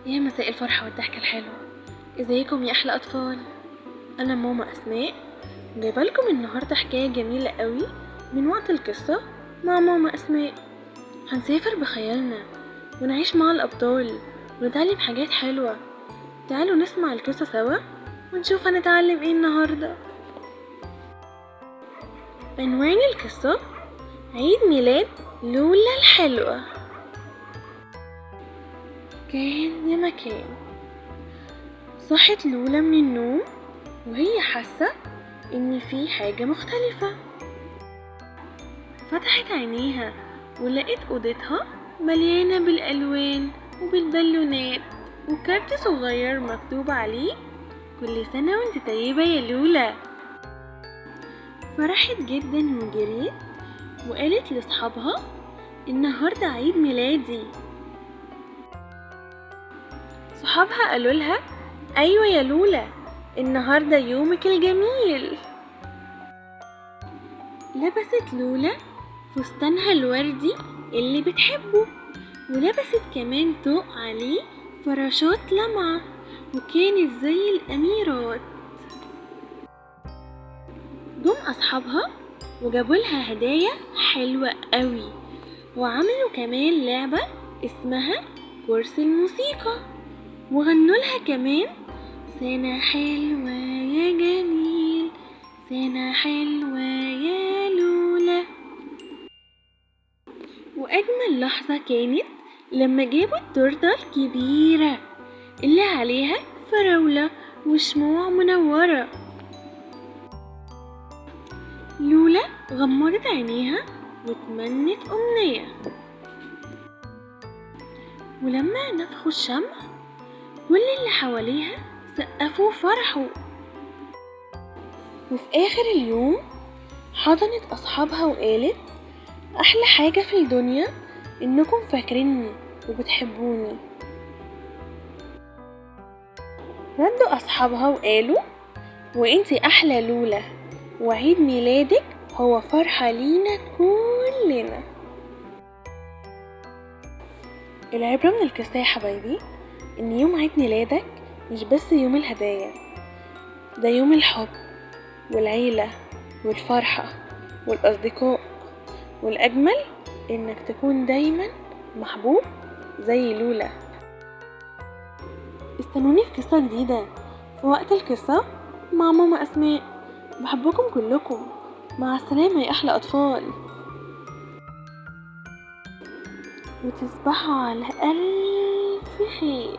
يا مساء الفرحة والضحكة الحلوة، ازيكم يا احلى اطفال؟ انا ماما اسماء، جايبالكم النهاردة حكاية جميلة قوي من وقت القصة مع ماما اسماء. هنسافر بخيالنا ونعيش مع الابطال ونتعلم حاجات حلوة. تعالوا نسمع القصة سوا ونشوف هنتعلم ايه النهاردة. عنوان القصة عيد ميلاد لولا الحلوة. كان يا مكان، صحت لولا من النوم وهي حاسة ان في حاجة مختلفة. فتحت عينيها ولقت اوضتها مليانة بالالوان وبالبالونات وكارت صغير مكتوب عليه كل سنة وانت طيبة يا لولا. فرحت جدا وجريت وقالت لصحابها النهاردة عيد ميلادي. صحابها قالوا لها ايوه يا لولا، النهاردة يومك الجميل. لبست لولا فستانها الوردي اللي بتحبه، ولبست كمان طوق عليه فراشات لمعة، وكانت زي الأميرات. جم أصحابها وجابوا لها هدايا حلوة قوي، وعملوا كمان لعبة اسمها كرسي الموسيقى، وغنوا لها كمان سنة حلوة يا جميل، سنة حلوة يا لولا. وأجمل لحظة كانت لما جابوا التورتة الكبيرة اللي عليها فراولة وشموع منورة. لولا غمضت عينيها وتمنت أمنية، ولما نفخوا الشمع كل اللي حواليها سقفوا وفرحوا. وفي آخر اليوم حضنت أصحابها وقالت أحلى حاجة في الدنيا إنكم فاكريني وبتحبوني. ردوا أصحابها وقالوا وإنتي أحلى لولا، وعيد ميلادك هو فرحة لينا كلنا. العبرة من القصة يا حبايبي إن يوم عيد ميلادك مش بس يوم الهدايا، ده يوم الحب والعيلة والفرحة والأصدقاء، والأجمل إنك تكون دايما محبوب زي لولا. استنوني في قصة جديدة في وقت القصة مع ماما أسماء. بحبكم كلكم، مع السلامة يا أحلى أطفال، وتصبحوا على ألف خير.